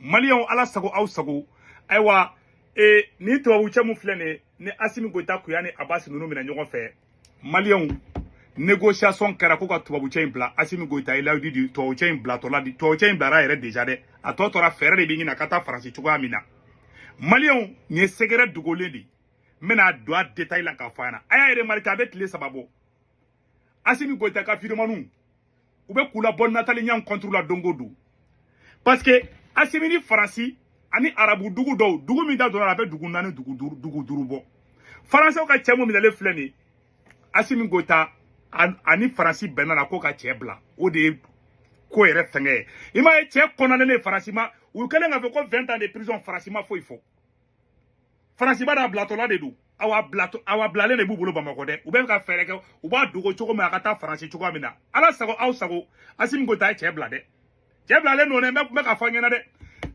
Maliyɛnw, Ala sago aw sago. Ayiwa, ni tubabu cɛ mun filɛ nin ye, ni Asimi Goyita Kuya ni Abasi ninnu minɛ ɲɔgɔn fɛ, Maliyɛnw, négociation kɛra ko ka tubabu cɛ in bila. Asimi Goyita ye layidu di tubabu cɛ in bilatɔ la. Tubabu cɛ in bilara yɛrɛ déjà dɛ, a tɔ tora fɛɛrɛ de bɛ ɲini a ka taa Faransi cogoya min na. Maliyɛnw, nin ye secret dogolen de ye, n bɛna don a détail la k'a fɔ a ɲɛna. A y'a remarqué, a bɛ tile 3 bɔ, Asimi Goyita ka vidéomanw u bɛ k'u labɔ Nathalie Niang contre la don o don, parce que Asimi ni Faransi ani arabu dugu dɔw, dugu min da donna la, a bɛ dugu naani, dugu duuru, dugu duuru bɔ. Faransɛw ka cɛ mun minɛlen filɛ nin ye, Asimi Goyita ani Faransi bɛnna la ko ka cɛ bila. O de ye ko yɛrɛ fɛngɛ ye. I m'a ye, cɛ kɔnɔnen Faransi ma, u kɛlen k'a fɔ ko 20 ans de prison, Faransi ma foyi fɔ. Faransi b'a dɔn a bilatɔla de don. Awa bilatɔ, awa bilalen de b'u bolo Bamakɔ dɛ. U bɛ ka fɛɛrɛ kɛ, u b'a dogo cogo min, a ka taa Faransi cogoya min na. Ala sago aw sago, Asimi Goyita ye cɛ bila dɛ. Cɛ bilalen don dɛ, n bɛ k'a fɔ an ɲɛna dɛ.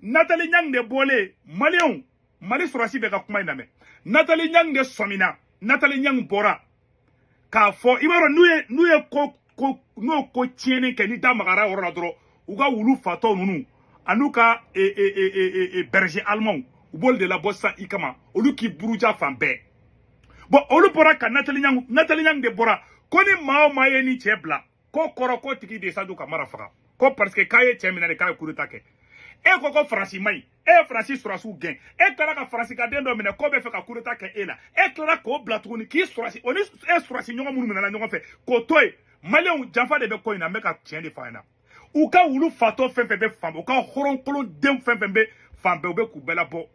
Nathalie Niang de bɔlen, Maliyɛnw, Mali sɔrɔsi bɛ ka kuma in lamɛn. Nathalie Niang de sɔmina, Nathalie Niang bɔra k'a fɔ, i b'a dɔn, n'u ye ko n'u ye ko tiɲɛni kɛ, ni da magara yɔrɔ la dɔrɔn, u ka wulu fatɔ ninnu an'u ka berger allemand, u b'olu de labɔ sisan i kama, olu k'i buruja fan bɛɛ. Bon, olu bɔra ka Nathalie Niang, Nathalie Niang de bɔra ko ni maa o maa ye ni cɛ bila, ko kɔrɔ ko tigi de Sadio Kamara faga, ko parce que k'a ye cɛ minɛ de, k'a ye coup d'état kɛ. E ko ko Faransi man ɲi, e ye Faransi sɔrɔsiw gɛn, e tilala ka Faransi ka den dɔ minɛ k'o bɛ fɛ ka coup d'état kɛ e la, e tilala k'o bila tuguni k'i sɔrɔsi o ni e sɔrɔsi ɲɔgɔn minnu minɛna ɲɔgɔn fɛ k'o to yen. Maliyɛnw, janfa de bɛ ko in na. N bɛ ka tiɲɛ de fɔ a ɲɛna. U ka wulu fatɔ fɛn fɛn bɛ fan bɛɛ, u ka hɔrɔnkolon den fɛn fɛn bɛ fan bɛɛ, u bɛ k'u bɛɛ labɔ.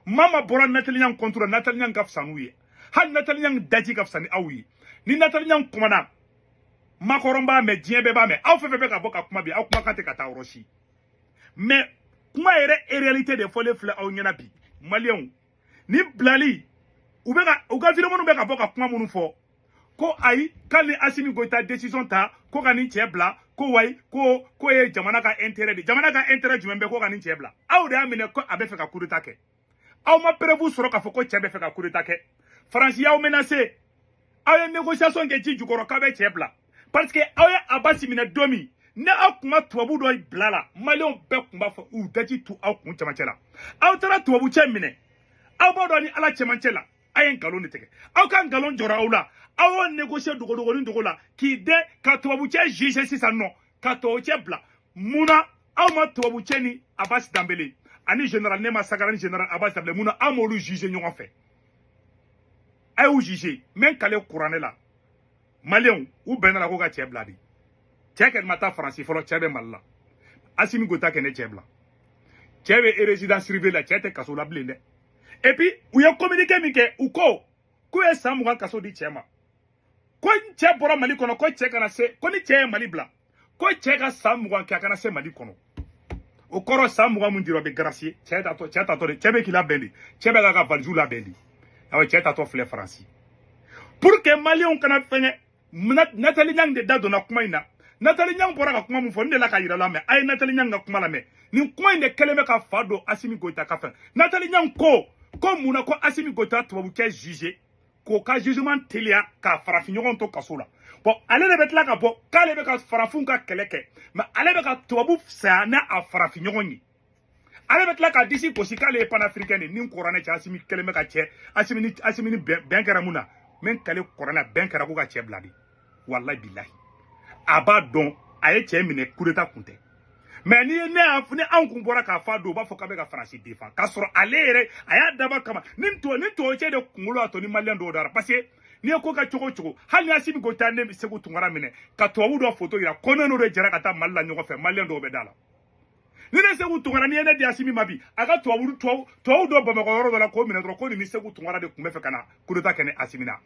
Maa ma bɔra Nathalie Niang contre la, Nathalie Niang ka fisa n'u ye. Hali Nathalie Niang daji ka fisa ni aw ye. Ni Nathalie Niang kumana, Macron b'a mɛn, diɲɛ bɛɛ b'a mɛn. Aw fɛn fɛn bɛ ka bɔ ka kuma bi, aw kumakan tɛ ka taa yɔrɔ si. Mais kuma yɛrɛ réalité de fɔlen filɛ aw ɲɛna bi. Maliyɛnw, ni bilali, u bɛ ka u ka vidéo minnu bɛ ka bɔ ka kuma minnu fɔ ko ayi, k'ale ni Asimi Goyita décision ta ko ka nin cɛ bila, ko wayi, ko ye jamana ka intérêt de, jamana ka intérêt jumɛn bɛ ko ka nin cɛ bila? Aw de y'a minɛ ko a bɛ fɛ ka coup d'état kɛ. Aw ma preuve sɔrɔ k'a fɔ ko cɛ bɛ fɛ ka coup d'état kɛ. Faransi y'aw menacé, aw ye négociation kɛ ji jukɔrɔ k'aw bɛ cɛ bila, parce que aw ye Abasi minɛ don min, ni aw kun ma tubabu dɔ bila la, Maliyɛnw bɛɛ kun b'a fɔ u daji tu aw kun cɛmancɛ la. Aw taara tubabu cɛ minɛ, aw b'a dɔn ni Ala cɛmancɛ la, a ye nkalon de tigɛ, aw ka nkalon jɔra aw la. Aw y'o négocier dogodogonin dogo la k'i den ka tubabu cɛ juger sisan nɔ ka tubabu cɛ bila. Munna aw ma tubabu cɛ ni Abasi Danbele ani général Nema Sagara ni général Abasi Danbele, munna aw m'olu juger ɲɔgɔn fɛ? A y'u juger. N bɛ n kale kuranɛ la, Maliyɛnw, u bɛnna la ko ka cɛ bila de. Cɛ kɛni ma taa Faransi fɔlɔ, cɛ bɛ Mali la. Asimi Goyita kɛ ne cɛ bila, cɛ bɛ résidence surveillée la, cɛ tɛ kaso la bilen dɛ. Et puis u ye communiqué min kɛ, u ko k'u ye san 20 kaso di cɛ ma, ko cɛ bɔra Mali kɔnɔ, ko cɛ kana se, ko ni cɛ ye Mali bila, ko cɛ ka san 20 kɛ, a kana se Mali kɔnɔ. O kɔrɔ, san 20 mun dira, o bɛ gracier. Cɛ tatɔ, cɛ tatɔ de, cɛ bɛ k'i labɛn de, cɛ bɛ k'a ka valise labɛn de. Awɔ, cɛ tatɔ filɛ Faransi. Pour que Maliyɛnw kana fɛngɛ, Nathalie Niang de da donna kuma in na. Nathalie Niang bɔra ka kuma mun fɔ, n delila ka yira la mɛ. A ye Nathalie Niang ka kuma lamɛn. Nin kuma in de kɛlen bɛ ka fa don Asimi Goyita ka fɛn. Nathalie Niang ko mun na ko Asimi Goyita tubabu cɛ juger, k'o ka jugement teliya k'a farafin ɲɔgɔn to kaso la. Bon, ale de bɛ tila ka bɔ k'ale bɛ ka farafinw ka kɛlɛ kɛ, mais ale bɛ ka tubabu fisaya n'a a farafin ɲɔgɔn ye. Ale bɛ tila ka disi gosi k'ale ye panafricain de. Ni kuranɛ cɛ, Asimi kɛlen bɛ ka cɛ, Asimi ni bɛn kɛra mun na? N bɛ n kale kuranɛ, bɛn kɛra ko ka cɛ bila de. Walahi bilahi, a b'a dɔn a ye cɛ minɛ, coup d'état kun tɛ. Mais ni ne y'a ni anw kun bɔra k'a fɔ a don, u b'a fɔ k'a bɛ ka Faransi défend, k'a sɔrɔ ale yɛrɛ a y'a dabɔ kama. Ni tubabu cɛ de kunkolo y'a to ni Maliyɛn dɔw dara, parce que n'i ye ko kɛ cogo o cogo, hali ni Asimi Goyita ne Segu Tunkara minɛ ka tubabu dɔ photo yira ko ne n'o de jɛra ka taa Mali la ɲɔgɔn fɛ, Maliyɛn dɔw bɛ da la. Ni ne Segu Tunkara, n'i ye ne di Asimi ma bi, a ka tubabu dɔ Bamakɔ yɔrɔ dɔ la k'o minɛ dɔrɔn, ko nin ni Segu Tunkara de tun bɛ fɛ ka na coup d'état kɛ ni Asimi na,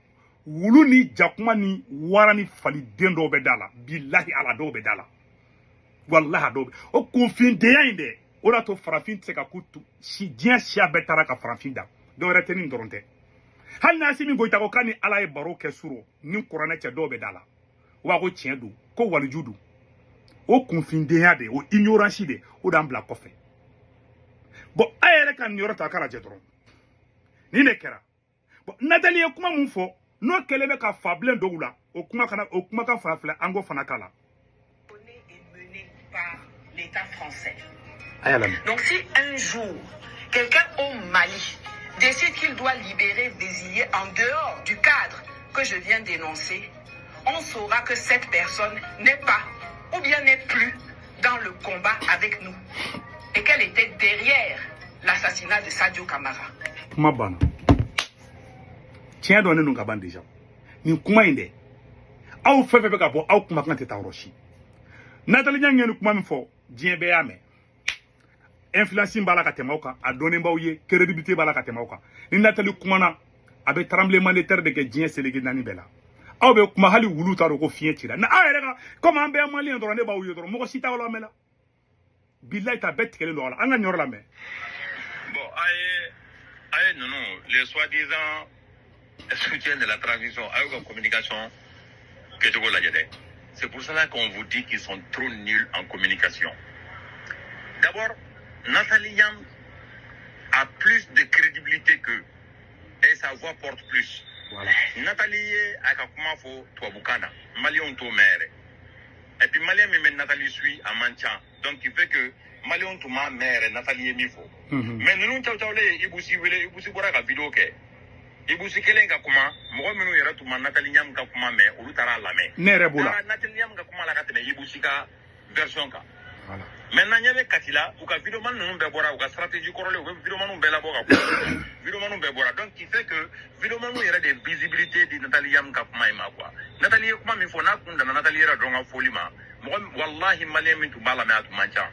wulu ni jakuma ni wara ni faliden dɔw bɛ da la. Bilahi Ala, dɔw bɛ da la, walahi dɔw bɛ o kunfindenya in dɛ. O de y'a to farafin tɛ se ka ku si diɲɛ siya bɛɛ taara ka farafin da, dɔwɛrɛ tɛ, nin dɔrɔn tɛ. Hali ni Asimi Goyita ko k'a ni Ala ye baro kɛ suro ni kuranɛ cɛ, dɔw bɛ da la, u b'a ko tiɲɛ don, ko waliju don. O kunfindenya de, o ignorance de, o d'an bila kɔfɛ. Bon, a yɛrɛ ka nin yɔrɔ ta k'a lajɛ dɔrɔn, nin de kɛra. Bon, Nathalie ye kuma mun fɔ, n'o kɛlen bɛ ka fa bilen dɔw la, o kuma kana o kumakan fana filɛ, an k'o fana k'a la. Est menée par l'État français. A y'a lamɛn. Donc si un jour, quelqu'un au Mali décide qu'il doit libérer Vézilier en dehors du cadre que je viens d'énoncer, on saura que cette personne n'est pas ou bien n'est plus dans le combat avec nous et qu'elle était derrière l'assassinat de Sadio Camara. Kuma banna. Tiɲɛ dɔn ne nun ka ban déjà. Nin kuma in dɛ, aw fɛn fɛn bɛ ka bɔ, aw kumakan tɛ taa yɔrɔ si. Nathalie Niang ye nin kuma min fɔ, diɲɛ bɛɛ y'a mɛn. Influence b'a la ka tɛmɛ aw kan, a dɔnnen b'aw ye, crédibilité b'a la ka tɛmɛ aw kan. Ni Nathalie kumana, a bɛ tremblement de terre de kɛ diɲɛ seleke naani bɛɛ la. Aw bɛ kuma hali wulu t'a dɔn ko fiɲɛ cira. Na aw yɛrɛ ka comme an bɛɛ ye maliyɛn dɔrɔn, ne b'aw ye dɔrɔn, mɔgɔ si t'aw lamɛn la. Bilayi ta bɛɛ tigɛlen don aw la. An ka nin yɔrɔ lamɛn. Bon, aïe, non, non, les soi-disant soutiens de la transition, aïe, la communication, que je vois là. C'est pour cela qu'on vous dit qu'ils sont trop nuls en communication. D'abord, Nathalie Yamb a plus de crédibilité qu'eux. Et sa voix porte plus. Voilà. Nathalie ye a ka kuma fɔ tubabukan na, maliyɛnw t'o mɛn yɛrɛ. Et puis maliyɛn min bɛ Nathalie suit, a man ca. Donc il fait que maliyɛnw tun m'a mɛn yɛrɛ Nathalie ye min fɔ. Mais ninnu cawcawlen ye Ibou Sy wele, Ibou Sy bɔra ka vidéo kɛ. Ibou Sy kelen ka kuma, mɔgɔ minnu yɛrɛ tun ma Nathalie Yamb ka kuma mɛn, olu taara a lamɛn. Ne yɛrɛ b'o la. Taara Nathalie Yamb ka kuma la ka tɛmɛ Ibou Sy ka version kan. Voilà. Maintenant ɲɛ bɛ Kati la, u ka videoman ninnu bɛɛ bɔra, u ka stratégie kɔrɔlen, u bɛ videomanw bɛɛ labɔ ka kuma. Videomanw bɛɛ bɔra. Donc qui fait que videomanw yɛrɛ de visibilité di Nathalie Yamb ka kuma in ma quoi. Nathalie ye kuma min fɔ, n'a kun danna Nathalie yɛrɛ dɔrɔn ka foli ma, mɔgɔ wallahi maliyɛn min tun b'a lamɛn a tun man ca.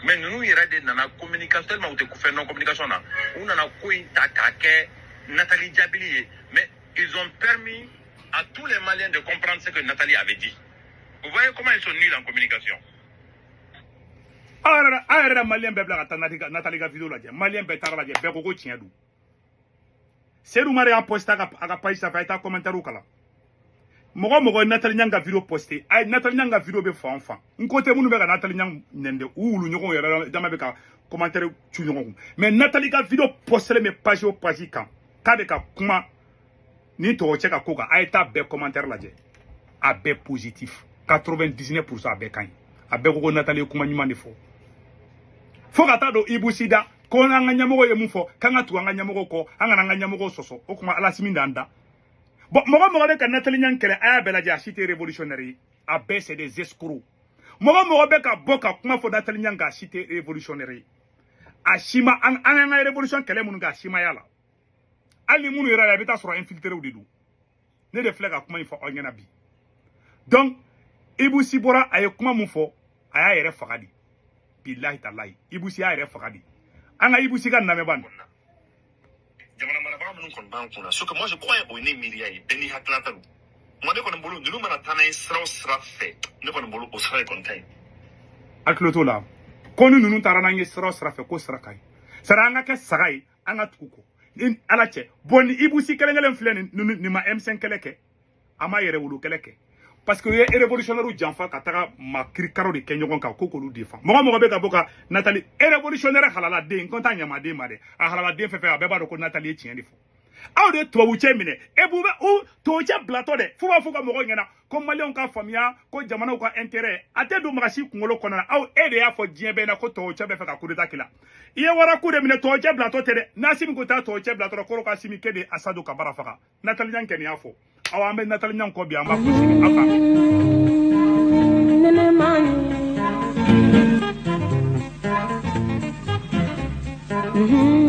Mais ninnu yɛrɛ de nana communication, tellement u tɛ fɛn dɔn communication na, u nana ko in ta k'a kɛ Nathalie jaabili ye. Mais ils ont permis à tous les Maliens de comprendre ce que Nathalie avait dit. Vous voyez comment ils sont nuls en communication. Aw yɛrɛ maliyɛn bɛɛ bila ka taa Nathalie ka vidéo lajɛ. Maliyɛn bɛɛ taara lajɛ, bɛɛ ko ko tiɲɛ don. Seydou Mara y'a posté a ka page sanfɛ, a ye taa commentaire kalan. Mɔgɔ mɔgɔ ye Nathalie Niang ka vidéo posté, a ye Nathalie Niang ka vidéo bɛ fan o fan. N ko tɛ minnu bɛ ka Nathalie Niang nɛni dɛ, u wulu ɲɔgɔnw yɛrɛ dama bɛ ka commentaire cu ɲɔgɔn kun. Mais Nathalie ka vidéo posté bɛ page o page kan, k'a bɛ ka kuma ni tɔgɔ cɛ ka ko kan, a ye taa bɛɛ commentaire lajɛ. A bɛɛ positif. 99% a bɛɛ ka ɲi. A bɛɛ ko ko Nathalie ye kuma ɲuman de fɔ. Fo ka taa don Ibou Sy da ko an ka ɲɛmɔgɔ ye mun fɔ, k'an ka tugu an ka ɲɛmɔgɔ kɔ, an kana an ka ɲɛmɔgɔ sɔsɔ. O kuma Alasimi d'an da. Bon, mɔgɔ mɔgɔ bɛ ka Nathalie Niang kɛlɛ, a y'a bɛɛ lajɛ, a si tɛ révolutionnaire ye. A bɛɛ c'est des escrocs. Mɔgɔ mɔgɔ bɛ ka bɔ ka kuma fɔ Nathalie Niang kan, a si tɛ révolutionnaire ye. A si ma an an ka révolution kɛlɛ minnu kɛ, a si ma y'a la. Hali ni minnu yɛrɛ la, i bɛ taa sɔrɔ infiltré de don. Ne de filɛ ka kuma in fɔ aw ɲɛna bi. Donc Ibou Sy bɔra, a ye kuma mun fɔ, a y'a yɛrɛ faga de. Bilahi talahi, Ibou Sy y'a yɛrɛ faga de. An ka Ibou Sy ka lamɛn ban. Jamana marabaga minnu kɔni b'an kunna, ce que moi je crois, o ye ne miiriya ye, bɛɛ n'i hakilinata don. Nka ne kɔni bolo, ninnu mana taa n'a ye sira o sira fɛ, ne kɔni bolo o sira de kɔni ka ɲi. A tulo t'o la ko ni ninnu taara n'an ye sira o sira fɛ, ko sira ka ɲi. Sara an ka kɛ saga ye, an ka tugu kɔ ni ala cɛ. Bon, ni Ibou Sy kelen kelen filɛ nin, nin ma M5 kɛlɛ kɛ, a ma yɛrɛ wolo kɛlɛ kɛ, parce que u ye révolutionnaire janfa ka taga ma kirikaraw de kɛ ɲɔgɔn kan ko k'olu défend. Mɔgɔ mɔgɔ bɛ ka bɔ ka Nathalie révolutionnaire halaladen, n ko t'a ɲamaden ma dɛ, a halaladen fɛn fɛn, a bɛɛ b'a dɔn ko Nathalie ye tiɲɛ de fɔ. Aw de ye tubabu cɛ minɛ e b'u bɛ u tubabu cɛ bilatɔ dɛ, f'u b'a fɔ ka mɔgɔw ɲɛna ko maliyɛnw ka faamuya ko jamanaw ka intérêt a tɛ don maga si kunkolo kɔnɔ na. Aw e de y'a fɔ diɲɛ bɛɛ ɲɛna ko tubabu cɛ bɛ fɛ ka coup d'état k'i la. I ye waraku de minɛ, tubabu cɛ bilatɔ tɛ dɛ. N'Asimi ko taa tubabu cɛ bilatɔ, kɔrɔ k'Asimi k'e de ye Asado ka baara faga. Nathalie Niang kɛ nin y'a fɔ. Awa, an bɛ Nathalie Niang kɔ bi, an b'a fɔ sini aw k'an bɛn.